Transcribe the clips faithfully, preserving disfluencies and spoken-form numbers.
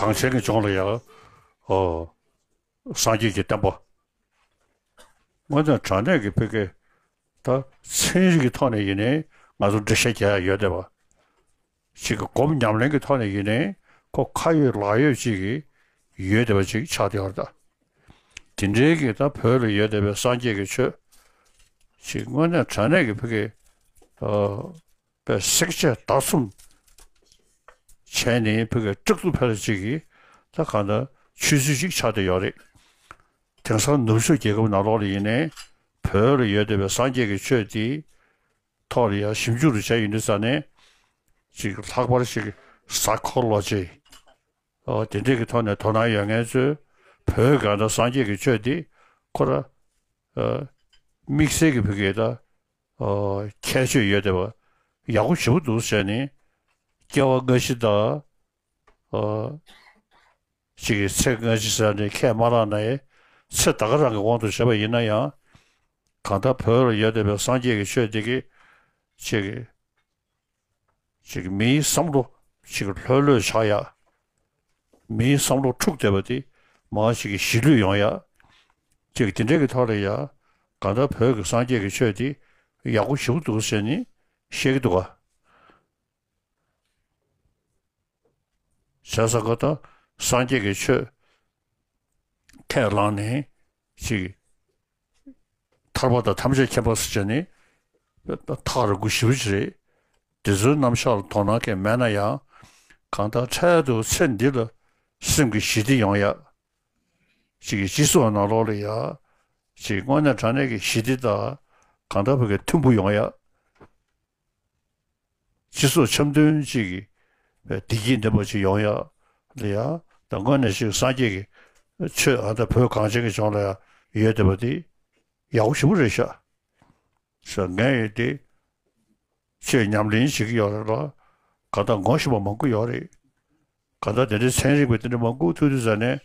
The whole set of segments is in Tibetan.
གངས་ཅན་གྱི་ལྗོངས་ལ་ཡང་། ཨོ། སངས་རྒྱས་ཀྱི་བསྟན་པ། དངོས་གནས་དྲང་གནས་ཀྱི་བོད་སྐད། ད་ཚན་རིག་གི་ཐོག་ནས་ཡིན་ནའི་ང་ཚོ་འགྲེལ་བཤད་རྒྱག་ཡ་ཡོད་བསྡད་པ། ཅིག་གི་སྒོམ་ཉམས་ལེན་གྱི་ཐོག་ནས་ཡིན་ནའི་ཁོ་ཁ་ཡོད་ལག་ཡོད་ཅིག་གི་ཡོད་བསྡད་པ་ཅིག་ཆགས་བསྡད་ཡོད་རེད་ད། དེ་འདྲའི་གི་ད་བོད་ལ་ཡོད་བསྡད་པའི་སངས་རྒྱས་ཀྱི་ཆོས། ཅིག་དངོས་གནས་དྲང་གནས་ཀྱི་བོད་སྐད། ཨ། པའི་བསྲེག་བཅད་བརྡར་གསུམ་བྱས་ནས་བོད་ཀྱི་བཀྲག་ཐུབ་ཕལ་ཆེར་གྱི་ད་གང་ལྟར་ཆོས་ཚུལ་ཞིག་ཆགས་བསྡད་ཡོད་རེད། དེང་སང་ནུབ་ཕྱོགས་རྒྱལ་ཁབ་ནང་ལོགས་ལ་ཡིན་ནའི་བོད་ལ་ཡོད་བསྡད་པའི་སངས་རྒྱས་ཀྱི་ཆོས་དེའི་ཐོག་ལ་ཡང་ཞིབ་འཇུག་རུ་བྱས་ཡོང་དུས་ཙ་ནས་ཅིག་ལྷག་པར་ཞིག་ཟ་ཁོ་ལོ་ཅི། ཨོ། དེ་འདྲས་ཀྱི་ཐོག་ནས་དོ་སྣང་ཡོད་མཁན་ཚོས་བོད་གང་ལྟར་སངས་རྒྱས་ཀྱི་ཆོས་འདི་ཁོ་ར། ཨ། དམིགས་བསལ་གྱི་བོད་སྐད་ད། ཨོ། ཁྱད་ཆོས་ཡོད་བསྡད་པ། ཡག་པོ་ཞེ་པོ་འདུག་ཟེར་ནས། སྐྱེ་བ་སྔ་ཕྱི་དང་། ཨོ། ཅིག་གི་ཚེ་སྔ་ཕྱི་ཟེར་ནས་ཁས་མ་བླངས་ན་ཡང་། ཚེ་ད་ག་རང་གི་དབང་དུ་བྱས་པ་ཡིན་ན་ཡང་། གང་ལྟར་བོད་ལ་ཡོད་བསྡད་པའི་སངས་རྒྱས་ཀྱི་ཆོས་འདི་གི་ཅིག་གི་ཅིག་མིའི་བསམ་བློ་ཅིག་ལྷོད་ལྷོད་ཆགས་ཡ། མིའི་བསམ་བློ་འཁྲུག་བསྡད་པ་དེ་མར་ཅིག་གི་ཞི་ལྷོད་ཡོང་ཡ། ཅིག་དེ་འདྲའི་གི་ཐོག་ལ་ཡ། གང་ལྟར་བོད་ཀྱི་སངས་རྒྱས་ཀྱི་ཆོས་དེ་ཡག་པོ་ཞེ་པོ་འདུག་ཟེར་ནས་བཤད་ཀྱི་འདུག་ག། བྱས་ཙང་ཁོ་ད་སངས་རྒྱས་ཀྱི་ཆོས་ཁས་བླངས་ནས་ཅིག་ཐར་པ་དང་ཐམས་ཅད་མཁྱེན་པ་ཟེར་བྱས་ནས་ཐག་རིང་པོ་ཞེ་པོ་ཅིག་རེད། དེ་ཚོའི་རྣམ་གཞག་ལ་དོ་སྣང་གང་མེད་ན་ཡང་། གང་ལྟར་འཕྲལ་དུ་ཚེ་འདི་ལ་སེམས་ཀྱི་ཞི་བདེ་ཡོང་ཡ། ཅིག་གི་སྤྱི་ཚོགས་ནང་ལོགས་ལ་ཡ། ཅིག་དངོས་གནས་དྲང་གནས་ཀྱི་ཞི་བདེ་དང་གང་ལྟར་བོད་ཀྱི་མཐུན་པོ་ཡོང་ཡ། སྤྱི་ཚོགས་འཆམ་མཐུན་ཅིག་གི་བདེ་སྐྱིད་ལྡན་པ་ཅིག་ཡོང་ཡ་ལ་ཡ། ད་དངོས་གནས་ཤིག་སངས་རྒྱས་ཀྱི་ཆོས་ཨ་ད་བོད་གངས་ཅན་གྱི་ལྗོངས་ལ་ཡ་ཡོད་བསྡད་པ་དེ་ཡག་པོ་ཞེ་པོ་རེད་ཤག་ཟེར་ངས་ཡོད་དེ་ཆོས་ཉམས་ལེན་བྱེད་ཀྱི་ཡོད་རེད་ལ། ག་ད་ངོ་ཤེས་པ་མང་པོ་ཡོད་རེད། ག་ད་དེ་འདྲའི་ཚན་རིག་པ་དེ་འདྲ་མང་པོ་ཐུག་དུས་ཙ་ནས་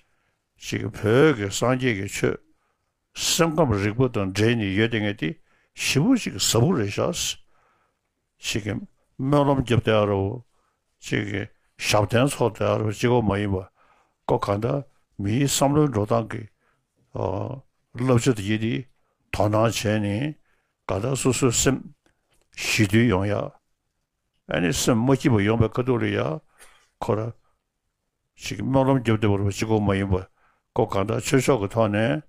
ཅིག་བོད་ཀྱི་སངས་རྒྱས་ཀྱི་ཆོས་སེམས་ཁམས་རིག་པ་དང་འབྲེལ་ནས་ཡོད་བསྡད་མཁན་དེ་ཞེ་པོ་ཅིག་ཟབ་པོ་རེད་ཤག་ཅིག་གི་སྨོན་ལམ་རྒྱབ་བསྡད་ཡ་རོ། ཅིག་གི་ཞབས་བརྟན་ཚོགས་བསྡད་ཡ་རོ་གཅིག་པོ་མ་ཡིན་པ། ཁོ་གང་ལྟར་མིའི་བསམ་བློའི་འགྲོ་སྟངས་ཀྱི་ཨ་བསླབ་བྱ་དེ་ཡིན་དེ་དོ་སྣང་བྱས་ནས་གང་ལྟར་སོ་སོའི་སེམས་ཞི་དུལ་ཡོང་ཡ། ཨ་ནི་སེམས་མ་སྐྱིད་པ་ཡོང་བའི་ཁ་ཐུག་ལ་ཡ་ཁོ་ར་ཅིག་སྨོན་ལམ་རྒྱབ་བསྡད་པ་རོ་གཅིག་པོ་མ་ཡིན་པ། ཁོ་གང་ལྟར་ཆོས་ཕྱོགས་ཀྱི་ཐོག་ནས་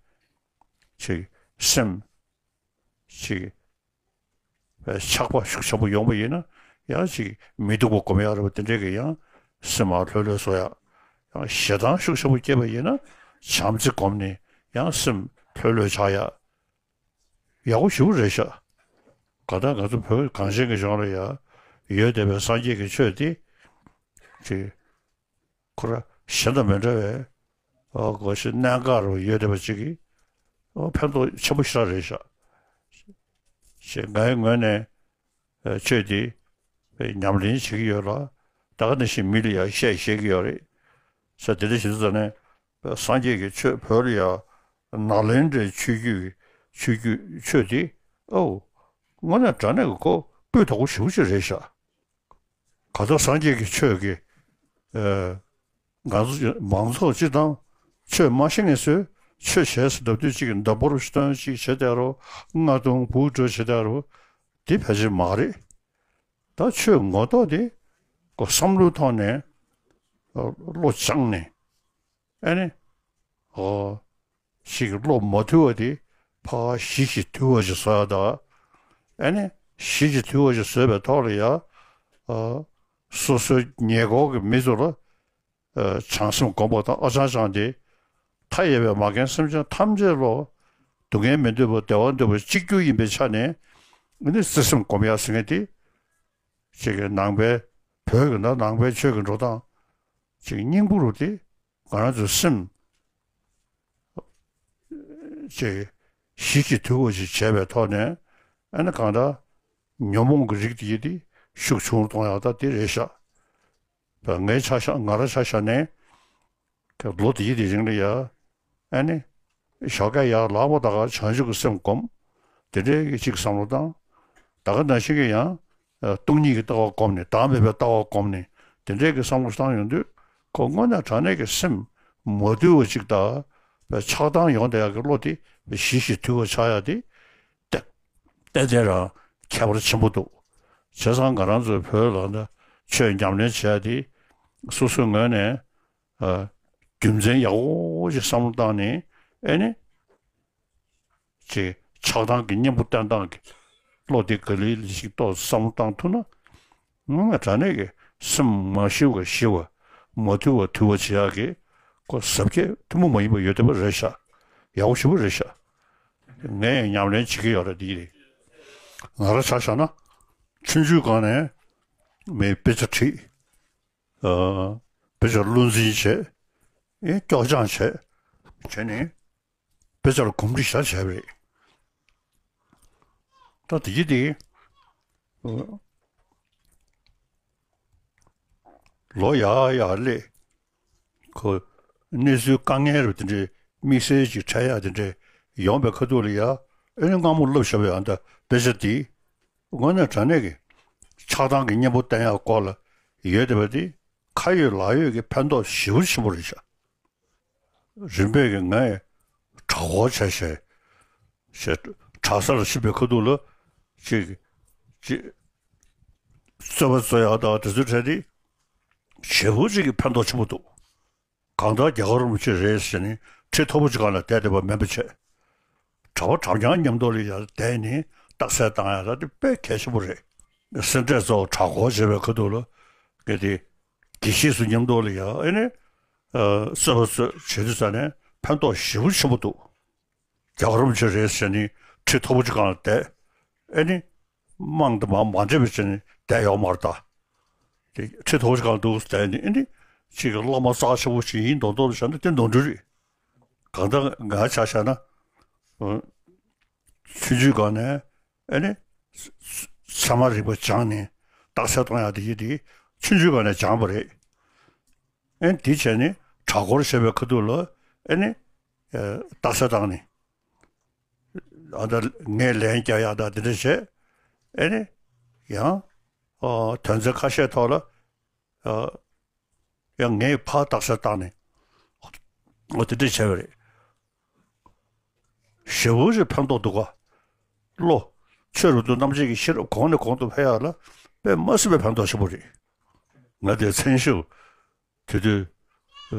ཅིག་སེམས་ཅིག་ཆགས་པ་ཤུགས་ཆེན་པོ་ཡོང་བ་ཡིན་ན་ཡང་ཅིག་མི་སྡུག་པ་སྒོམ་ཡག་རེད་པ། དེ་འདྲའི་གི་ཡང་སེམས་མ་ལྷོད་ལྷོད་བཟོ་ཡག་ཡང་ཞེ་སྡང་ཤུགས་ཆེན་པོ་སྐྱེས་པ་ཡིན་ན་ བྱམས་བརྩེ་སྒོམ་ནས་ཡང་སེམས་ལྷོད་ལྷོད་ཆགས་ཡ། ཡག་པོ་ཞེ་པོ་རེད་ཤག་ག་ད་ང་ཚོ་བོད་གངས་ཅན་གྱི་ལྗོངས་ལ་ཡ་ཡོད་བསྡད་པའི་སངས་རྒྱས་ཀྱི་ཆོས་དེ་ཅིག་ཁོ་ར་གཞན་དང་མི་འདྲ་བའི་ཨོ་གོ་ཤེས་གནད་འགག་རུ་ཡོད་བསྡད་པ་ཅིག་གིས་ཨོ་ཕན་ཐོགས་ཆེན་པོ་ཞེ་དྲག་རེད་ཤག་ཅེས་ངའི་ངོས་ནས་ཆོས་དེ་ཉམས་ལེན་བྱེད་ཀྱི་ཡོད་ལ། ད་ག་ནང་བཞིན་མི་ལ་ཡང་བཤད་བཤད་ཀྱི་ཡོད་རེད། ས་དེ་འདྲ་ཞིག་ཙམ་ནས་སངས་རྒྱས་ཀྱི་ཆོས་བོད་ལ་ཡང་ནཱ་ལེནྡྲའི་ཆོས་བརྒྱུད་ཆོས་བརྒྱུད་ཆོས་དེ་ཨོ་དངོས་གནས་དྲང་གནས་ཀྱི་ཁོ་སྤུས་དག་པོ་ཞེ་པོ་ཅིག་རེད་ཤག་གང་ལྟར་སངས་རྒྱས་ཀྱི་ཆོས་ཀྱི་ཨ་ང་ཚོ་མང་ཚོགས་སྤྱི་དང་ཆོས་མ་ཤེས་མཁན་ཚོས་ཆོས་བྱས་ཟེར་ལབ་དུས་གཅིག་གི་མདའ་འབོར་སྟོན་གཅིག་བྱེད་བསྡད་རོགས། རྔ་རྡུང་འབུ་སྒྲོག་བྱེད་བསྡད་རོགས། འདི་ཕལ་ཆེར་མ་རེད། ད་ཆོས་ངོ་ཐོག་དེ་ཁོ་བསམ་བློའི་ཐོག་ནས་བློ་སྦྱངས་ནས་ཨ་ནི་ཨོ་ཞིག་བློ་མ་ཐུལ་བ་དེ་ཕར་ཞི་ཞིང་དུལ་བ་ཞིག་བཟོ་ཡ་ད། ཨ་ནི་ཞི་ཞིང་དུལ་བ་ཞིག་བཟོས་པའི་ཐོག་ལ་ཡ་ཨོ་སོ་སོའི་ཉེ་འཁོར་གྱི་མི་ཚོ་ལ་བྱང་སེམས་སྒོམ་པ་དང་ཨ་ཅང་ཅང་དེ་མཐའ་ཡས་པའི་མ་རྒན་སེམས་ཅན་ཐམས་ཅད་ལ་སྡུག་བསྔལ་མི་འདོད་པ་བདེ་བ་འདོད་པ་གཅིག་གྱུར་ཡིན་པའི་ཆ་ནས་ཨ་ནི་བརྩེ་སེམས་སྒོམ་ཡག་ཟེར་མཁན་དེ་ཅིག་གི་ནང་པའི་བོད་ཀྱི་ནང་ནང་པའི་ཆོས་ཀྱི་འགྲོ་སྟངས་ཅིག་སྙིང་པོ་རུ་དེ་ང་རང་ཚོའི་སེམས་ཅིག་ཞི་ཞིང་དུལ་བ་ཞིག་བྱས་པའི་ཐོག་ནས་ཨ་ནི་གང་ལྟར་ཉོན་མོངས་ཀྱི་རིགས་དེ་ཡི་དེ་ཤུགས་ཆུང་རུ་གཏོང་ཡག་ད་དེ་རེད་ཤག་ད་ངའི་ཆ་བཞག་ང་རང་ཆ་བཞག་ནས་ལོ་དེའི་དེ་རིང་ལ་ཡ་ཨ་ནི་ཞོགས་ཀས་ཡར་ལངས་པ་ད་ག་བྱང་ཆུབ་ཀྱི་སེམས་སྒོམ། དེ་འདྲའི་གི་གཅིག་བསམ་བློ་བཏང་། ད་ག་ནང་བཞིན་གྱི་ཡང་སྟོང་ཉིད་ཀྱི་ལྟ་བ་སྒོམ་ནས་བདག་མེད་པའི་ལྟ་བ་སྒོམ་ནས་དེ་འདྲའི་གི་བསམ་བློ་བཏང་ཡོང་དུས་ཁོ་དངོས་གནས་དྲང་གནས་ཀྱི་སེམས་མ་དུལ་བ་ཅིག་དང་ཆགས་སྡང་ཡོང་བསྡད་ཡག་གི་བློ་དེ་ཞི་ཞིང་དུལ་བ་ཆགས་ཡག་དེ་ཏན་ཏན་རང་ཁྱད་པར་ཆེན་པོ་འདུག་བྱས་ཙང་ང་རང་ཚོའི་བོད་ལ་ན་ཆོས་ཉམས་ལེན་བྱས་ཏེ་སོ་སོའི་ངོས་ནས་ཨ་རྒྱུ་མཚན་ཡག་པོ་ཞིག་བསམ་བློ་བཏང་ནས་ཨེ་ནི་ཅིག་ཆགས་སྡང་གི་གཉེན་པོ་བསྟེན་སྟངས་ཀྱི་བློ་དེ་ག་ལེ་ལེ་ཞིག་ཏོག་བསམ་བློ་བཏང་ཐུབ་ན་ང་དྲང་གནས་ཀྱི་སེམས་མ་ཞི་བ་ཞི་བ་མ་དུལ་བ་དུལ་བ་བྱེད་ཡག་གི་ཁོ་ཟབ་རྒྱས་ཐུན་མོང་མ་ཡིན་པ་ཡོད་བསྡད་པ་རེད་ཤག་ཡག་པོ་ཞེ་པོ་རེད་ཤག་ངས་ཡང་ཉམས་ལེན་བྱེད་ཀྱི་ཡོད་རེད། འདི་རེད། ང་རང་ཆ་བཞག་ན་ཆུང་ཆུང་སྒང་ནས་མི་དཔེ་ཆ་ཁྲིད། ཨ་དཔེ་ཆ་བློ་འཛིན་བྱས། ཨེ་སྐྱོར་སྦྱང་བྱས། བྱས་ནས་དཔེ་ཆ་ལ་གོམས་འདྲིས་ཞེ་དྲག་བྱས་པ་རེད། ད་དེ་གི་དེ་ལོ་ཡར་ཡར་སླེབས། ཁོ་གནས་ཚུལ་དཀའ་ངལ་རུ་དེ་འདྲའི་དམིགས་བསལ་གྱི་འཕྲད་ཡག་དེ་འདྲའི་ཡོང་པའི་ཁ་ཐུག་ལ་ཡ་ཨེ་ནི་སྔ་མོ་བསླབས་བཞག་པའི་ཨ་ད་དཔེ་ཆ་དེ་དངོས་གནས་དྲང་གནས་ཀྱི་ཆགས་སྡང་གི་གཉེན་པོ་བསྟེན་ཡག་སྐོར་ལ་ཡོད་བསྡད་པ་དེ་ཁ་ཡོད་ལག་ཡོད་ཀྱི་ཕན་ཐོགས་ཞེ་པོ་ཆེན་པོ་རེད་ཤག་རིམ་པས་ཀྱི་ངས་གྲྭ་སྐོར་བྱས་བྱས་བྱས་གྲྭ་སར་ཕྱིན་པའི་ཁ་ཐུག་ལ་ཅིག་ཅིག་རྩོད་པ་རྩོད་ཡག་དང་དེ་ཚོའི་གྲས་དེ་ཞེ་པོ་ཅིག་གི་ཕན་ཐོགས་ཆེན་པོ་འདུག་གང་ལྟར་རྒྱལ་བ་རིན་པོ་ཆེ་རེད་ཟེར་ནས་ཁྲི་མཐོ་པོ་ཅིག་སྒང་ལ་བསྡད་བསྡད་པ་མིན་པ་བྱས། གྲྭ་པ་གྲྭ་རྐྱང་མཉམ་དུ་ལ་ཡར་བསྡད་ནས་རྟགས་གསལ་བཏང་ཡག་ད་དེ་དཔེ་གལ་ཆེན་པོ་རེད། སེ་འབྲས་ཚོ་གྲྭ་སྐོར་བྱེད་པའི་ཁ་ཐུག་ལ་གལ་ཏེ་དགེ་བཤེས་ཚོ་མཉམ་དུ་ལ་ཡ་ཨེ་ནི་ཨ་རྩོད་པ་རྩོད་བྱེད་དུས་ཙ་ནས་ཕན་ཐོགས་ཞེ་པོ་ཆེན་པོ་འདུག་རྒྱལ་བ་རིན་པོ་ཆེ་རེད་ཟེར་ནས་ཁྲི་མཐོ་པོ་ཅིག་སྒང་ལ་བསྡད། ཨེ་ནི་དམངས་དང་མ་མ་འདྲེས་པ་བྱས་ནས་བསྡད་ཡོད་མ་རེད་ད། དེ་ཁྲི་མཐོ་པོ་ཅིག་སྒང་ལ་འདུག་བསྡད་ནས་ཨེ་ནི་ཅིག་གི་བླ་མ་རྩ་ཆེ་པོ་ཞིག་ཡིན་མདོག་མདོག་ལ་བྱས་ན་དེ་ནོར་འཁྲུལ་རེད། གང་ལྟར་ང་ཆ་བཞག་ན་ཨ་ཆུང་ཆུང་སྒང་ནས་ཨེ་ནི་ཚད་མ་རིག་པ་སྦྱངས་ནས་རྟགས་གསལ་གཏོང་ཡག་དེ་ཡིན་དེ་ཆུང་ཆུང་སྒང་ནས་སྦྱངས་པ་རེད། ཨེ་ནི་དེ་བྱས་ནས་གྲྭ་སྐོར་བྱས་པའི་ཁ་ཐུག་ལ་ཨེ་ནི་ཨ་རྟགས་གསལ་བཏང་ནས་ཨ་ད་ངས་ལན་རྒྱག་ཡག་དང་དེ་འདྲ་བྱས། ཨེ་ནི་ཡང་ཨ་དོན་ཚན་ཁ་ཤས་ཐོག་ལ་ཨ་ཡང་ངས་ཕར་རྟགས་གསལ་བཏང་ནས་ཨོ་དེ་འདྲ་བྱས་པ་རེད། ཞེ་པོ་ཅིག་ཕན་ཐོགས་འདུག་ག་བློ་ཆོས་རབ་ཏུ་རྣམ་འབྱེད་ཀྱི་ཤེས་རབ་གོང་ནས་གོང་དུ་འཕེལ་ཡག་ལ་དཔེ་མ་སྲིད་པའི་ཕན་ཐོགས་ཆེན་པོ་རེད། ང་དེ་མཚན་ཞབས་དེ་དུས་ཨ་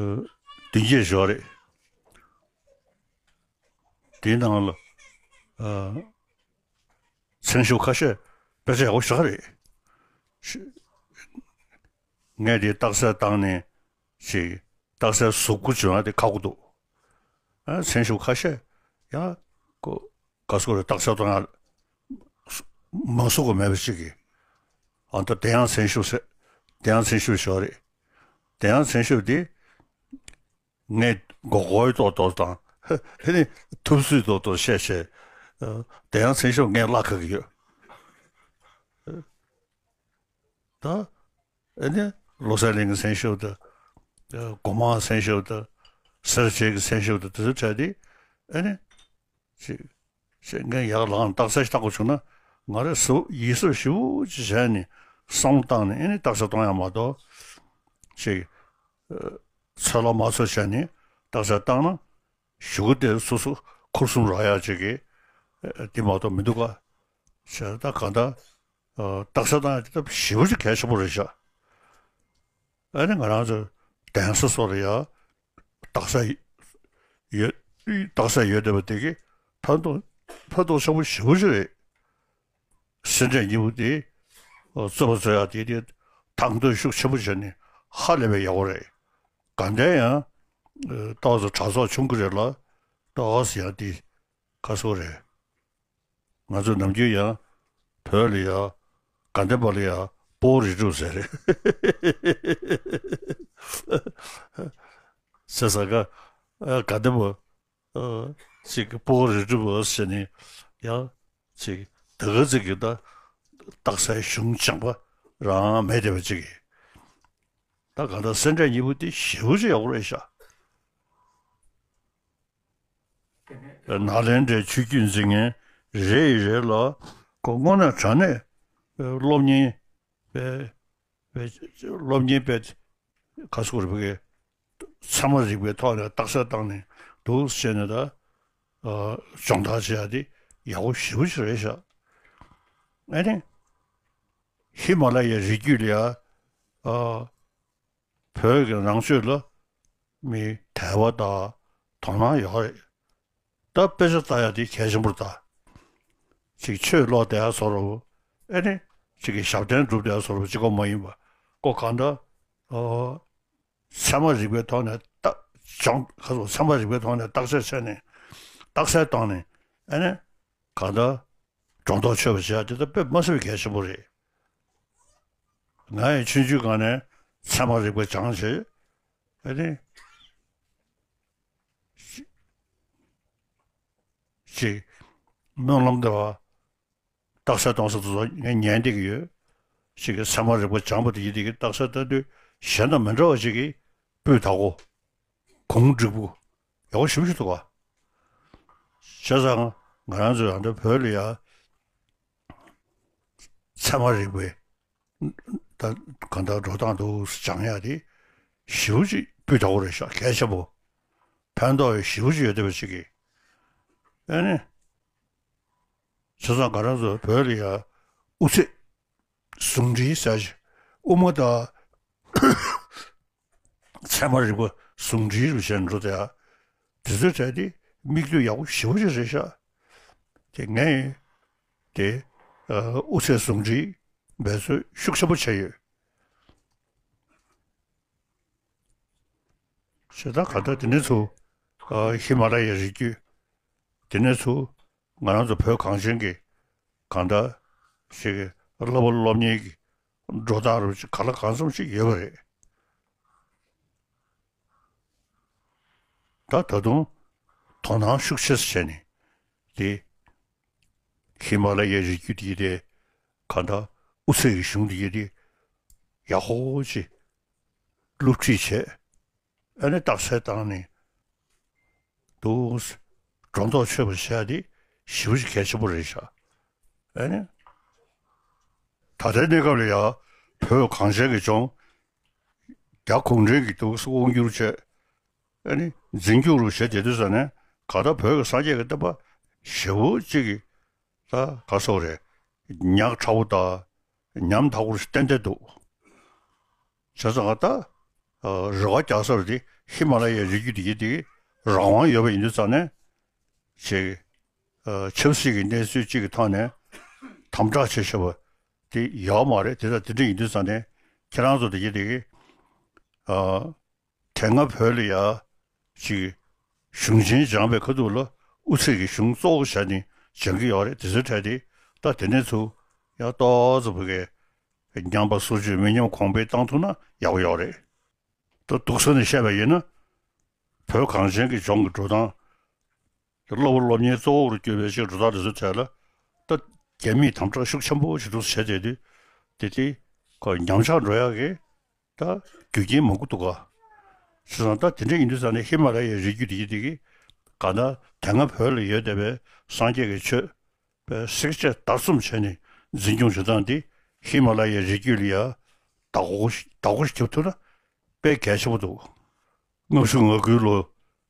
བདུན་བརྒྱད་ཞོག་རེད། དེའི་ནང་ལ་ཨ་མཚན་ཞབས་ཁ་ཤས་དཔེ་ཆ་ཡག་པོ་ཞེ་དྲག་རེད། ཤི་ངས་དེ་རྟགས་གསལ་བཏང་ནས་ཅིག་རྟགས་གསལ་གཟུགས་པོ་བྱུང་ཡག་དེ་ཁག་པོ་འདུག་ཨ་མཚན་ཞབས་ཁ་ཤས་ཡང་ཁོ་ག་སོ་རེ་རྟགས་གསལ་གཏོང་ཡག་མ་བཟོ་གི་མེད་པ་ཅིག་གིས། ཨ་ད་དེ་ཡང་མཚན་ཞབས་ཟེར། དེ་ཡང་མཚན་ཞབས་ཞོག་རེད། དེ་ཡང་མཚན་ཞབས་དེ་ངས་མགོ་སྐོར་ཏོག་ཏོག་དང་ཨ་ནི་ཐུབ་ཚོད་ཏོག་ཏོག་བཤད་བཤད། ཨ་དེ་ཡང་མཚན་ཞབས་ངས་བརླག་ག་གི་ཡོད། ད་ཨ་ནི་བློ་གསལ་གླིང་གི་མཚན་ཞབས་དང་། ཨ་སྒོ་མང་མཚན་ཞབས་དང་། སེར་བྱེས་ཀྱི་མཚན་ཞབས་དང་དེ་ཚོ་བྲལ་ཏེ། ཨ་ནི་ཅིག་ཅིག་ངས་ཡར་ལངས་རྟགས་གསལ་ཞིག་བཏང་དགོས་བྱུང་ན། ང་རང་གཟབ་ཡིད་གཟབ་ཞེ་པོ་ཅིག་བྱས་ནས་བསམ་བློ་བཏང་ནས་ཨ་ནི་རྟགས་གསལ་གཏོང་ཡག་མ་གཏོགས། ཅིག་ཨ་ཚོད་ལ་མ་ཚོད་བྱས་ནས་རྟགས་གསལ་བཏང་ན། གཞུག་གུ་དེ་སོ་སོ་འཁོར་གསུམ་རག་ཡག་ཅིག་གི་ཨ་དེ་མ་གཏོགས་མི་འདུག་ག། བྱས་ད་གང་ལྟར་ཨ་རྟགས་གསལ་བཏང་ཡག་དེ་ད་ཞེ་པོ་ཅིག་གལ་ཆེན་པོ་རེད་ཤག། ཨ་ནི་ང་རང་ཚོ་གདན་ས་སོགས་ལ་ཡ་རྟགས་གསལ་ཡོད། རྟགས་གསལ་ཡོད་བསྡད་པ་དེ་གི་ཕན་ཐོགས་ཕན་ཐོགས་ཆེན་པོ་ཞེ་པོ་ཅིག་རེད། སེ་འབྲས་གཉིས་པོ་དེ་རྩོད་པ་རྩོད་ཡག་དེ་དེ་དང་དོད་ཤུགས་ཆེན་པོ་བྱས་ནས་ཧ་ལས་པའི་ཡག་པོ་རེད། དགའ་ལྡན་ཡང་ཏོག་ཙམ་གྲྭ་ཚོགས་ཆུང་གི་རེད་ལ། ཏོག་ཙམ་ཡང་དེ་ག་སོ་རེད། ང་ཚོ་ནམ་རྒྱུན་ཡང་བོད་ལ་ཡ་དགའ་ལྡན་པ་ལ་ཡ་སྤོ་བོ་རིགས་དྲུག་ཟེར་རེད། ཟེར་ས་ག་ཨ་དགའ་ལྡན་པ་ཨ་ཅིག་སྤོ་བོ་རིགས་དྲུག་ཟེར་ནས་ཡང་ཅིག་ད་ག་ཅིག་གི་ད་རྟགས་གསལ་གཞུང་སྦྱངས་པ་རང་མེད་བསྡད་པ་ཅིག་གིས། ད་གང་ལྟར་སེ་འབྲས་གཉིས་པོ་དེ་ཞེ་པོ་ཅིག་ཡག་པོ་རེད་ཤག། ནཱ་ལེནྡྲའི་ཆོས་བརྒྱུད་འཛིན་མཁན་རེ་ཡི་རེ་ལ་ཁོ་དངོས་གནས་དྲང་གནས་སློབ་གཉེར་པའི་སློབ་གཉེར་པའི་ག་སུ་རེད་པའི་ཚད་མ་རིག་པའི་ཐོག་ནས་རྟགས་གསལ་བཏང་ནས་འདུག་ཟེར་ནས་ད་སྦྱོང་བརྡར་བྱེད་ཡག་དེ་ཡག་པོ་ཞེ་པོ་ཅིག་རེད་ཤག། ཨ་ནི་ཧི་མ་ལ་ཡའི་རི་རྒྱུད་ལ་ཡ་བོད་ཀྱི་ནང་ཆོས་ལ་མི་དད་པ་དང་དོ་སྣང་ཡོད་རེད། ད་དཔེ་ཆ་ལྟ་ཡག་དེ་གལ་ཆེན་པོ་རེད་ད། ཅིག་ཆོས་ཀློག་བསྡད་ཡག་བཟོ་འདྲ་བོ། ཨེ་ནི་ཅིག་གི་ཞབས་བརྟན་སྒྲུབ་བསྡད་ཡག་བཟོ་འདྲ་བོ་ཅིག་ཀོ་མ་ཡིན་པ། ཀོ་གང་འདྲ། ཨོ། ཚད་མ་རིག་པའི་ཐོག་ནས་ལྟ་སྦྱོང་ག་སོ་ཚད་མ་རིག་པའི་ཐོག་ནས་རྟགས་གསལ་བྱས་ནས་རྟགས་གསལ་བཏང་ནས་ཨེ་ནི་གང་འདྲ། སྒྲོ་འདོགས་ཆོད་པ་བྱས་དེ་ད་དཔེ་མ་སྲིད་པའི་གལ་ཆེན་པོ་རེད། ང་ཡི་ཆུང་ཆུང་སྒང་ནས་ཚད་མ་རིག་པ་སྦྱངས་བྱས། ཨ་ནི། ཅིག་སྨོན་ལམ་འདེབས་པ། རྟགས་གསལ་གཏོང་ས་དེ་ཚོ་ངས་ཉན་བསྡད་ཀྱི་ཡོད། ཅིག་གི་ཚད་མ་རིག་པ་སྦྱངས་པ་དེ་ཡིན་དེ་གི་རྟགས་གསལ་བཏང་དུས་གཞན་དང་མི་འདྲ་བ་ཅིག་གི་སྤུས་དག་པོ། གུང་འགྲིག་པོ། ཡག་པོ་ཞེ་པོ་ཞིག་འདུག་ག། བྱས་ཙང་ང་རང་ཚོ་ཡང་འདི་བོད་ལ་ཡ་ཚད་མ་རིག་པའི་ད་གང་ལྟར་འགྲོ་སྟངས་འདུག་སྦྱང་ཡག་དེ་ཞེ་པོ་ཅིག་སྤུས་དག་པོ་རེད་ཤག། གལ་ཆེན་པོ། ཕན་ཐོགས་ཞེ་པོ་ཅིག་ཡོད་བསྡད་པ་ཅིག་གིས། ཨ་ནི། བྱས་ཙང་ང་རང་ཚོ་བོད་ལ་ཡ་དབུ་ཚད་ཟུང་འབྲེལ་ཟེར་ཞིག། དབུ་མ་དང་ཚད་མ་རིག་པ་ཟུང་འབྲེལ་རུ་བྱས་འགྲོ་དེ་ཡ། དེ་ཚོའི་གྲས་དེ་མིག་ལྟོས་ཡག་པོ་ཞེ་པོ་ཅིག་རེད་ཤག། དེ་ངས་དེ་དབུ་ཚད་ཟུང་འབྲེལ་འབད་རྩོལ་ཤུགས་ཆེན་པོ་བྱས་ཡོད། བྱས་ཙང་ག་ད་དེ་ནས་ཚུར་ཧི་མ་ལ་ཡའི་རི་རྒྱུད། དེ་ནས་ཚུར་ང་རང་ཚོ་བོད་གངས་ཅན་གྱི་གང་ལྟར་ཞིག་གི་བསླབ་པ་སློབ་གཉེར་གྱི་འགྲོ་སྟངས་རུ་ག་ལ་གང་འཚམ་ཞིག་ཡོད་པ་རེད། ད་ད་དུང་དོ་སྣང་ཤུགས་ཆེ་ཙམ་བྱས་ནས་དེ་ཧི་མ་ལ་ཡའི་རི་རྒྱུད་དེ་དེ་གང་ལྟར་དབུ་ཚད་ཀྱི་གཞུང་དེ་དེ་ཡག་པོ་ཅིག་སློབ་ཁྲིད་བྱས། ཨ་ནི་རྟགས་གསལ་བཏང་ནས་འདུག། སྒྲོ་འདོགས་ཆོད་པ་བྱས་ཏེ་ཞེ་པོ་ཅིག་གལ་ཆེན་པོ་རེད་ཤག། ཨ་ནི། ད་ལྟའི་གནས་སྐབས་ལ་ཡ་བོད་གངས་ཅན་གྱི་ལྗོངས་རྒྱ་གུང་ཁྲན་གྱིས་འདུག་དབང་བསྒྱུར་བྱས། ཨ་ནི་འཛིན་སྐྱོང་རུ་བྱས་བསྡད་དུས་ཙ་ནས་ག་ད་བོད་ཀྱི་སངས་རྒྱས་ཀྱི་བསྟན་པ་ཞེ་པོ་ཅིག་གི་ད་ག་སོགས་རེད། ཉག་ཕྲ་བོ་དང་ཉམ་ཐག་པོ་ཞིག་ཏན་ཏན་འདུག། བྱས་ཙང་ད་རེ་བ་རྒྱག་ས་རུ་དེ་ཧི་མ་ལ་ཡའི་རི་རྒྱུད་དེ་ཡིན་དེ་རང་དབང་ཡོད་པ་ཡིན་དུས་ཙང་ནས་ཅིག་ཆབ་སྲིད་ཀྱི་གནས་ཚུལ་གཅིག་གི་ཐོག་ནས་དམ་དྲག་བྱེད་ཤེས་པ་དེ་ཡོད་མ་རེད། དེ་ལྟར་དེ་འདྲ་ཡིན་དུས་ཙང་ནས་ཁྱེད་རང་ཚོ་དེ་ཡིན་དེ་དེ་སྔ་བོད་ལ་ཡ་ཅིག་ གཞུང་ཆེན་སྦྱངས་པའི་ཁ་ཐུག་ལ་དབུ་ཚད་ཀྱི་གཞུང་གཙོ་བོ་བྱས་ནས་སྦྱང་གི་ཡོད་རེད། དེ་ཚོའི་གྲས་དེ་ད་དེ་འདྲ་ཚོ་ཡང་ཏོག་ཙམ་བོད་སྐད་ཉམས་པ་སོར་ཆུད་མི་ཉམས་གོང་འཕེལ་བཏང་ཐུབ་ན་ཡག་པོ་ཡོད་རེད། ད་སྡུག་ས་ནས་བཤད་པ་ཡིན་ན། བོད་གངས་ཅན་གྱི་ལྗོངས་ཀྱི་འགྲོ་སྟངས། སློབ་བུ་སློབ་གཉེར་གཙོ་བོར་གྱུར་པའི་ཅིག་འགྲོ་སྟངས་དེ་ཚོའི་གྲས་ལ། ད་རྒྱ་མིས་དམ་དྲག་ཤུགས་ཆེན་པོ་ཞིག་འདུག་བྱས་བསྡད་དུས། དེ་དེ་ཁོ་ཉམས་ཆག་འགྲོ་ཡག་གི་ད་རྒྱུ་རྐྱེན་མང་པོ་འདུག་ག་བྱས་ཙང་ད་དེ་འདྲ་ཡིན་དུས་ཙང་ནས་ཧི་མ་ལ་ཡའི་རི་རྒྱུད་དེ་ཡི་དེ་གི་ག་ད་དེ་སྔ་བོད་ལ་ཡོད་བསྡད་པའི་སངས་རྒྱས་ཀྱི་ཆོས་པའི་བསྲེག་བཅད་བརྡར་གསུམ་བྱས་ནས་འཛིན་སྐྱོང་བྱེད་སྟངས་འདི་ཧི་མ་ལ་ཡའི་རི་རྒྱུད་ལ་ཡ་བདག་པོ་བདག་པོ་རྒྱབ་ཐུབ་ན་དཔེ་གལ་ཆེན་པོ་འདུག་ལྔ་བཅུ་ང་དགུའི་ལོ་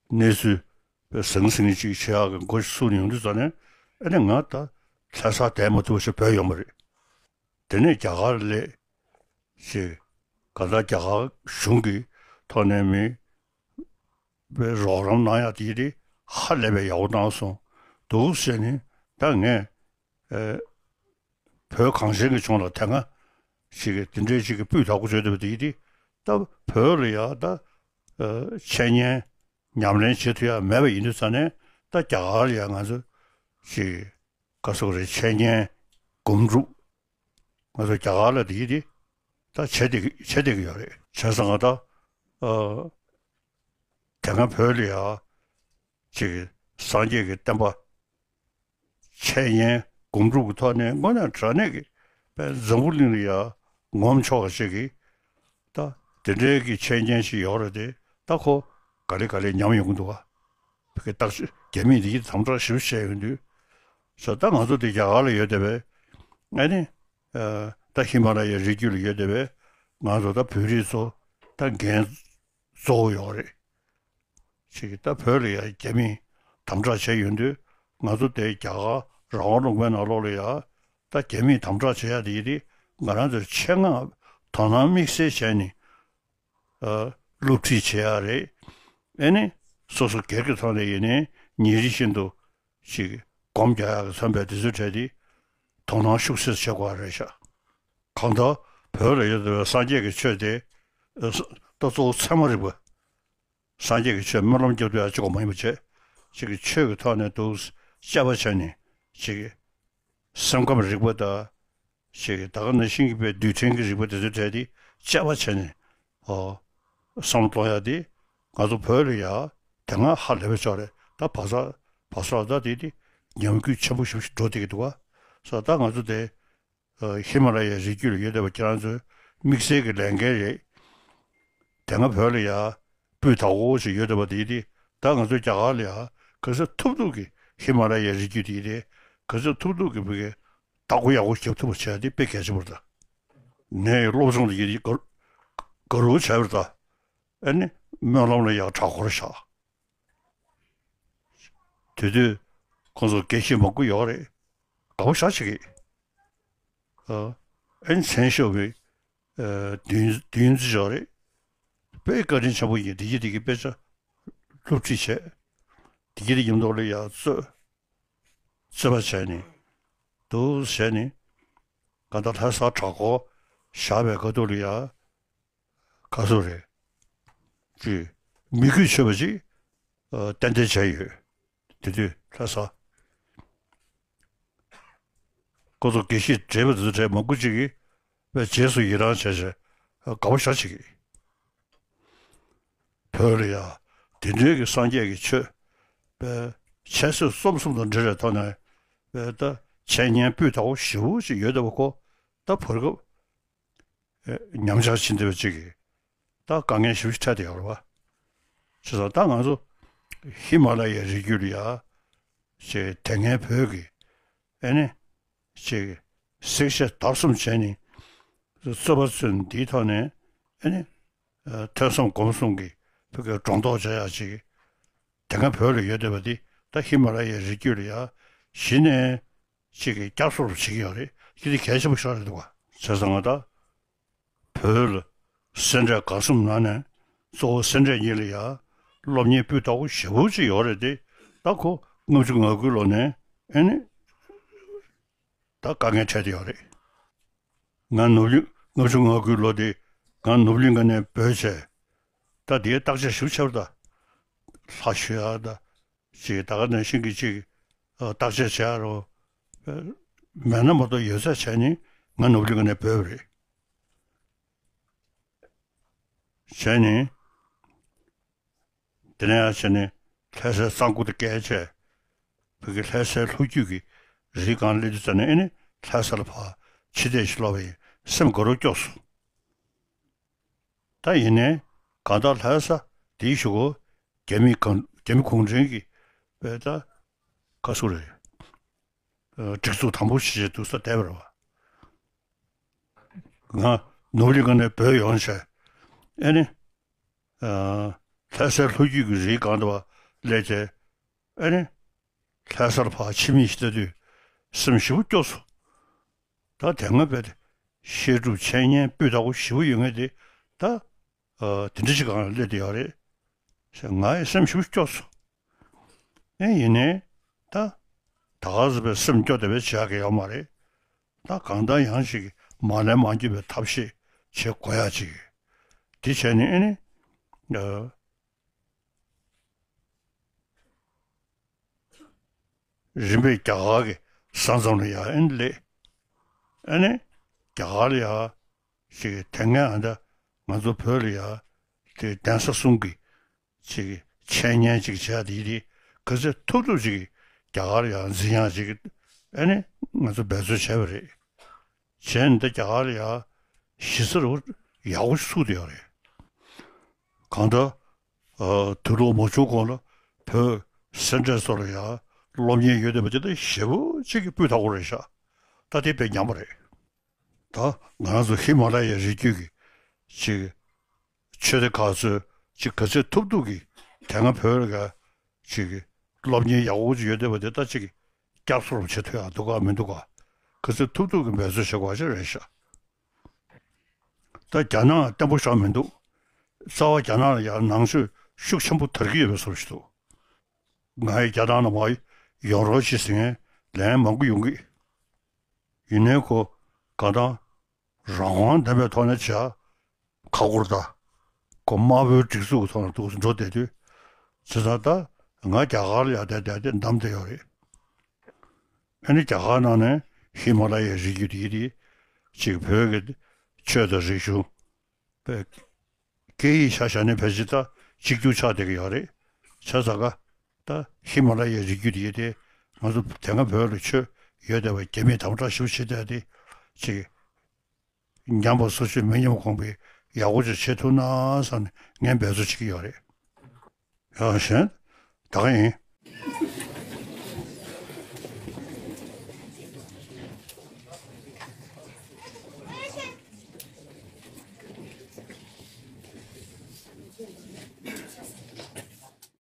གནས་ཚུལ་དཔེ་ཟང་ཟིང་ཅིག་བྱེད་ཡག་གི་འགོ་ཚུགས་ནས་ཡོང་དུས་ཙང་ནས། ཨ་ནི་ང་ད་ལྷ་སར་བསྡད་མ་ཐུབ་པ་ཞིག་བོད་ཡོང་བ་རེད། དེ་ནས་རྒྱ་གར་སླེབས་ཞེས་ག་ད་རྒྱ་གར་གཞུང་གི་ཐོག་ནས་མི་པའི་རོགས་རམ་གནང་ཡག་དེ་དེ་ཧ་ལས་པའི་ཡག་པོ་གནང་སོང་འདུག་ཟེར་ནས། ད་ངས་ཨེ་བོད་གངས་ཅན་གྱི་ལྗོངས་ལ་དེ་སྔ་ཞིག་གི་དེ་འདྲའི་ཞིག་གི་སྤུས་དག་པོ་བཟོས་བསྡད་པ་དེ་དེ་ད་བོད་ལ་ཡ་ད་ཨེ་འཆད་ཉན་ཉམས་ལེན་བྱེད་ཐུབ་ཡག་མེད་པ་ཡིན་དུས་ཙང་ནས། ད་རྒྱ་གར་ལ་ཡ་ང་ཚོ་ཞིག་ག་སོག་རེད། འཆད་ཉན་སྒོམ་སྒྲུབ་ང་ཚོ་རྒྱ་གར་ལ་དེ་ཡི་དེ་ད་བྱེད་བསྡད་ཀྱི་བྱེད་བསྡད་ཀྱི་ཡོད་རེད། བྱས་ཙང་ད་ཨ་དེ་སྔ་བོད་ལ་ཡ་ཅིག་སངས་རྒྱས་ཀྱི་བསྟན་པ་འཆད་ཉན་སྒོམ་སྒྲུབ་ཀྱི་ཐོག་ནས་དངོས་གནས་དྲང་གནས་ཀྱི་དཔེ་འཛམ་བུ་གླིང་ལ་ཡ་ངོམ་ཆོག་པ་ཞིག་གི་ད་དེ་འདྲའི་གི་འཆད་ཉན་ཞིག་ཡོད་རེད་དེ། ད་ཁོ་ག་ལེ་ག་ལེ་ཉམས་ཡོང་གི་འདུག་ག་བོད་སྐད་བརྟག་དཔྱད་རྒྱ་མིས་འདི་དམ་དྲག་ཞིབ་བཤད་ཡོང་དུས། ས་ད་ང་ཚོ་འདི་རྒྱ་གར་ལ་ཡོད་བསྡད་པས། ཨ་ནི་ཨ་ད་ཧི་མ་ལ་ཡའི་རི་རྒྱུད་ལ་ཡོད་བསྡད་པས། ང་ཚོ་ད་བོད་རིགས་ཚོ་ད་འགན་གཙོ་བོ་ཡོད་རེད། ཅིག་ད་བོད་ལ་ཡ་རྒྱ་མིས་དམ་དྲག་བྱས་ཡོང་དུས། ང་ཚོ་དེ་རྒྱ་གར་རང་དབང་ལུང་པའི་ནང་ལོགས་ལ་ཡ་ད་རྒྱ་མིས་དམ་དྲག་བྱེད་ཡ་དེ་ཡི་དེ་ང་རང་ཚོའི་ཆེད་མངགས་དོ་སྣང་དམིགས་བསལ་བྱས་ནས་ཨ་སློབ་ཁྲིད་བྱེད་ཡ་རེད། ཨེ་ནི་སོ་སོ་སྒེར་གྱི་ཐོག་ནས་ཡིན་ནའི་ཉིན་རེ་བཞིན་དུ་ཅིག་སྒོམ་རྒྱག་ཡག་གི་བསམ་པའི་དེ་ཚོའི་གྲས་དེ་དོ་སྣང་ཤུགས་ཆེ་བྱེད་དགོས་པ་རེད་ཤག་གང་ལྟར་བོད་ལ་ཡོད་པའི་སངས་རྒྱས་ཀྱི་ཆོས་དེ་ཨ་ད་གཙོ་བོ་ཚད་མ་རིག་པ། སངས་རྒྱས་ཀྱི་ཆོས་སྨོན་ལམ་རྒྱབ་སྡོད་ཡ་གཅིག་པོ་མ་ཡིན་པ་བྱས། ཅིག་གི་ཆོས་ཀྱི་ཐོག་ནས་འདུག་དཔྱད་པ་བྱས་ནས་ཅིག་གི་སེམས་ཁམས་རིག་པ་དང་། ཅིག་གི་ད་ག་ནང་བཞིན་གྱི་པའི་རྡུལ་ཕྲན་གྱི་རིག་པ་དེ་ཚོའི་གྲས་དེ་དཔྱད་པ་བྱས་ནས། ཨོ། བསམ་བློ་གཏོང་ཡ་དེ་ང་ཚོ་བོད་ལ་ཡ་དེ་སྔ་ཧ་ལས་པའི་ཕྱོགས་རེད། ད་བ་ས་བ་ས་ད་དེ་དེ་ཉམས་རྒུད་ཆེན་པོ་ཞིག་འགྲོ་བསྡད་ཀྱི་འདུག་ག་ས་ད་ང་ཚོ་དེ་ཨ་ཧི་མ་ལ་ཡའི་རི་རྒྱུད་ལ་ཡོད་བསྡད་པ་ཁྱེད་རང་ཚོའི་དམིགས་བསལ་གྱི་ལས་འགན་རེད། དེ་སྔ་བོད་ལ་ཡ་སྤུས་དག་པོ་ཞིག་ཡོད་བསྡད་པ་དེ་དེ་ད་ང་ཚོ་རྒྱ་གར་ལ་ཡ་ག་ཚོད་ཐུབ་ཐུབ་ཀྱི་ཧི་མ་ལ་ཡའི་རི་རྒྱུད་དེ་དེ་ག་ཚོད་ཐུབ་ཐུབ་ཀྱི་བོད་སྐད་བདག་པོ་ཡག་པོ་རྒྱབ་ཐུབ་པ་བྱས་ཏེ་དཔེ་གལ་ཆེན་པོ་རེད་ད། ངའི་སློབ་སྦྱོང་དེ་ཡིན་དགའ་དགའ་རུ་བྱས་པ་རེད་ད། ཨ་ནི་སྨོན་ལམ་ལ་ཡག་གྲྭ་སྐོར་བཞག་དེ་དུས་ཁོང་ཚོ་དགེ་བཤེས་མང་པོ་ཡོད་རེད། དགའ་པོ་ཞེ་དྲག་བྱེད་ཀྱི། ཨ་ཨ་ནི་མཚན་ཤོར་བའི་ཨ་བདུན་བདུན་ཅུ་ཞིག་ཡོད་རེད། དཔེ་བཀའ་དྲིན་ཆེན་པོ་ཡིན། བདེ་སྐྱིད་བདེ་སྐྱིད་དཔེ་ཆ་སློབ་ཁྲིད་བྱས། བདེ་སྐྱིད་དེ་མཉམ་དུ་ལ་ཡ་རྩོད་རྩོད་པ་བྱས་ནས་འདུག་བྱས་ནས། གང་ལྟར་ལྷ་ས་གྲྭ་སྐོར་བཞག་པའི་སྐབས་དུས་ལ་ཡ། ག་ཚོད་རེད། ཅིག་མི་གུས་ཆོད་པ་ཅིག་ཨ་ཏན་ཏན་བྱས་ཡོད། དེ་དུས་ལྷ་ས་ཁོ་ཚོ་དགེ་བཤེས་བགྲེས་པ་དེ་ཚོ་གྲས་མང་པོ་ཅིག་གིས་དཔེ་རྗེས་སུ་ཡི་རང་བྱས་བྱས་དགའ་པོ་ཞེ་དྲག་བྱེད་ཀྱི། བོད་ལ་ཡ་དེ་འདྲའི་གི་སངས་རྒྱས་ཀྱི་ཆོས་དཔེ་འཆད་རྩོད་རྩོམ་གསུམ་དང་འབྲེལ་བའི་ཐོག་ནས་དཔེ་ད་འཆད་ཉན་སྤུས་དག་པོ་ཞེ་པོ་ཅིག་ཡོད་བསྡད་པ་ཁོ་ད་བར་སྐབས། ཨེ་ཉམས་ཆག་ཕྱིན་བསྡད་པ་ཅིག་གིས་ད་དཀའ་ངལ་ཞེ་པོ་ཅིག་འཕྲད་བསྡད་ཡོད་རེད་པ། བྱས་ཙང་ད་ང་ཚོ་ཧི་མ་ལ་ཡའི་རི་རྒྱུད་ལ་ཡ་ཅིག་དེ་སྔའི་བོད་ཀྱི་ཨེ་ནི་ཅིག་བསྲེག་བཅད་བརྡར་གསུམ་བྱས་ནས་རྩོད་པ་རྩོད་ནས་འདིའི་ཐོག་ནས་ཨེ་ནི་ཨ་ཐོས་བསམ་སྒོམ་གསུམ་གྱི་བོད་ཀྱི་སྒྲོ་འདོགས་བཅད་ཡག་ཅིག་དེ་སྔ་བོད་ལ་ཡོད་བསྡད་པ་འདི་ད་ཧི་མ་ལ་ཡའི་རི་རྒྱུད་ལ་ཡ་གཞི་ནས་ཅིག་གི་བསྐྱར་གསོ་རུ་བྱེད་ཀྱི་ཡོད་རེད། ཅིག་དེ་གལ་ཆེན་པོ་ཞིག་རེད་འདུག་ག་བྱས་ཙང་ང་ད་བོད་ལ་སེ་འབྲས་དགའ་གསུམ་ནང་ནས་གཙོ་བོ་སེ་འབྲས་གཉིས་ལ་ཡ་སློབ་གཉེར་སྤུས་དག་པོ་ཞེ་པོ་ཅིག་ཡོད་རེད་དེ། ད་ཁོ་ལྔ་བཅུ་ང་དགུའི་ལོ་ནས་ཨེ་ནི་ད་དཀའ་ངལ་འཕྲད་བསྡད་ཡོད་རེད། ང་ནོར་གླིང་ལྔ་བཅུ་ང་དགུའི་ལོ་དེ་ང་ནོར་གླིང་ཁ་ནས་བྲོས་བྱས། ད་དེའི་བརྟག་དཔྱད་ཞིབ་ཆེ་བ་ད་ ལྷ་མཆོད་ཡ་ད་ཅིག་ད་ག་ནང་བཞིན་གྱི་ཅིག་ཨ་བརྟག་དཔྱད་བྱེད་ཡ་རོ། མེད་ན་མ་གཏོགས་ཡོད་ཚད་བྱས་ནས་ང་ནོར་བུ་གླིང་ཁ་ནས་བོས་པ་རེད། བྱས་ནས། དེ་ནས་ཡང་བྱས་ནས་ལྷ་སའི་གཙང་པོ་དེ་བརྒལ་བྱས། བོད་ཀྱི་ལྷ་སའི་ལྷོ་རྒྱུད་ཀྱི་རིའི་སྒང་སླེབས་དུས་ཙམ་ནས་ཨེ་ནི་ལྷ་ས་ལ་ཕར་ཕྱིར་བལྟས་ཤིག་ལོག་པ་ཡིན་སེམས་དགའ་རབ་སྐྱོ་སོང་། ད་ཡིན་ནའི་གང་ལྟར་ལྷ་ས་དེའི་གཞུག་གུ་རྒྱ་མི་གང་རྒྱ་མི་གུང་ཁྲན་གྱི་བས་ད་ཁ་སུ་རེད། སྒྲིག་འཛུགས་དམ་པོ་ཞིག་བྱས་འདུག་ས་བསྡད་པ་རེད་བ། ང་ནོར་གླིང་ཁ་ནས་བྲོས་ཡོང་བྱས། ཨེ་ནི། ལྷ་སའི་ལྷོ་རྒྱུད་ཀྱི་རིའི་སྒང་དུ་བ་སླེབས་བྱས། ཨེ་ནི། ལྷ་སར་ཕར་ཕྱི་མིག་ཅིག་ལྟ་དུས་སེམས་ཞེ་པོ་སྐྱོ་སོང་། ད་དེ་སྔ་བས་བཤད་སྒྲུབ་འཆད་ཉན་སྤུས་དག་པོ་ཞེ་པོ་ཡོད་མཁན་དེ་ད། དེ་འདྲ་ཞིག་སྒང་ལ་སླེབས་བསྡད་ཡོད་རེད། ཟེར་ང་ཡི་སེམས་ཞེ་པོ་སྐྱོ་སོང་། ཨེ་ཡིན་ནའི་ད། ད་ག་ཟེ་བའི་སེམས་སྐྱོ་བསྡད་པའི་བྱ་གི་ཡོད་མ་རེད། ད་གང་ལྟར་ཡང་ཞིག་མ་ལན་མ་འགྱོད་པའི་ཐབས་ཤེས་བྱེད་དགོས་ཡ་ཅིག་དེ་བྱས་ནས་ཨེ་ནི། རིམ་པས་རྒྱ་གར་གྱི་ས་མཚམས་ལ་ཡར་ཨེ་ནི་སླེབས། ཨེ་ནི། རྒྱ་གར་ལ་ཡར་ཞིག་དེ་སྔ་ཨ་ད་ང་ཚོ་བོད་ལ་ཡར་དེ་གདན་ས་གསུམ་གྱི་ཅིག་འཆད་ཉན་ཅིག་བྱས་དེ་དེ་ག་ཚོད་ཐུབ་ཐུབ་ཅིག་རྒྱ་གར་ཡང་འཛིན་ཡང་ཅིག་ཨེ་ནི་ང་ཚོ་འབད་རྩོལ་བྱས་པ་རེད། བྱས་ནས་འདི་རྒྱ་གར་ཡང་གཞི་རྩ་རུ་ཡག་པོ་ཞིག་ཚུགས་བསྡད་ཡོད་རེད། གང་ལྟར། དུས་ལོག་མ་བྱུང་གོང་ལ་བོད་སེ་འབྲས་སོགས་ལ་ཡང་སློབ་གཉེར་ཡོད་བསྡད་པ་དེ་ད་ཞེ་པོ་ཅིག་གི་སྤུས་དག་པོ་རེད་ཤག་ད་དེ་དཔེ་ཉམས་པ་རེད། ད་ང་རང་ཚོ་ཧི་མ་ལ་ཡའི་རི་རྒྱུད་ཀྱི་ཅིག་ཆོས་སྡེ་ཁག་ཚོས་ཅིག་ག་ཚོད་ཐུབ་ཐུབ་ཀྱིས་དེ་སྔ་བོད་ལ་ཅིག་སློབ་གཉེར་ཡག་པོ་ཅིག་ཡོད་བསྡད་པ་དེ་ད་ཅིག་བསྐྱར་གསོ་རུ་བྱེད་ཐུབ་ཡག་འདུག་ག་མི་འདུག་ག་ག་ཚོད་ཐུབ་ཐུབ་ཀྱིས་འབད་རྩོལ་བྱེད་དགོས་ཅིག་རེད་ཤག་ད་རྒྱ་ནག་བརྟན་པོ་ཞིག་མི་འདུག་རྩ་བ་རྒྱ་ནག་ལ་ཡང་ནང་ཆོས་ཤུགས་ཆེན་པོ་དར་གྱི་ཡོད་པའི་བཟོ་ཞིག་འདུག་ང་ཡི་རྒྱ་ནག་ནང་མར་ཡོང་རོགས་བྱེད་ཟེར་མཁན་ལན་མང་པོ་ཡོང་གི། ཡིན་ནའི་ཁོ་གང་ལྟར་རང་དབང་ལྡན་པའི་ཐོག་ནས་བྱ་ཁག་པོ་རེད་ད། ཁོ་དམར་པོའི་སྒྲིག་འཛུགས་ཀྱི་ཐོག་ནས་འདུག་འགྲོ་བསྡད་དུས། བྱས་ཙང་ད་ང་རྒྱ་གར་ལ་ཡར་བསྡད་བསྡད་དེ་བདམས་བསྡད་ཡོད་རེད། ཨ་ནི་རྒྱ་གར་ནང་ནས་ཧི་མ་ལ་ཡའི་རི་རྒྱུད་དེ་དེ་ཅིག་བོད་ཀྱི་ཆོས་དང་རིག་གཞུང་། པའི་སྐད་ཡིག་ཆ་བཞག་ནས་ཕལ་ཆེར་ད་གཅིག་གྱུར་ཆགས་བསྡད་ཀྱི་ཡོད་རེད། བྱས་ཙང་ཀ་ད་ཧི་མ་ལ་ཡའི་རི་རྒྱུད་དེ་དེ་ང་ཚོ་དེ་སྔ་བོད་ལ་ཆོས་ཡོད་བསྡད་པ་རྒྱ་མིས་དམ་དྲག་ཞེ་པོ་བྱེད་བསྡད་དེ་ཅིག་ཉམས་པ་སོར་ཆུད་མི་ཉམས་གོང་འཕེལ་ཡག་པོ་ཅིག་བྱེད་ཐུབ་ན་བསམ་ནས་ངས་འབད་རྩོལ་བྱེད་ཀྱི་ཡོད་རེད། ཡང་གཞན་ད་ག་ཡིན།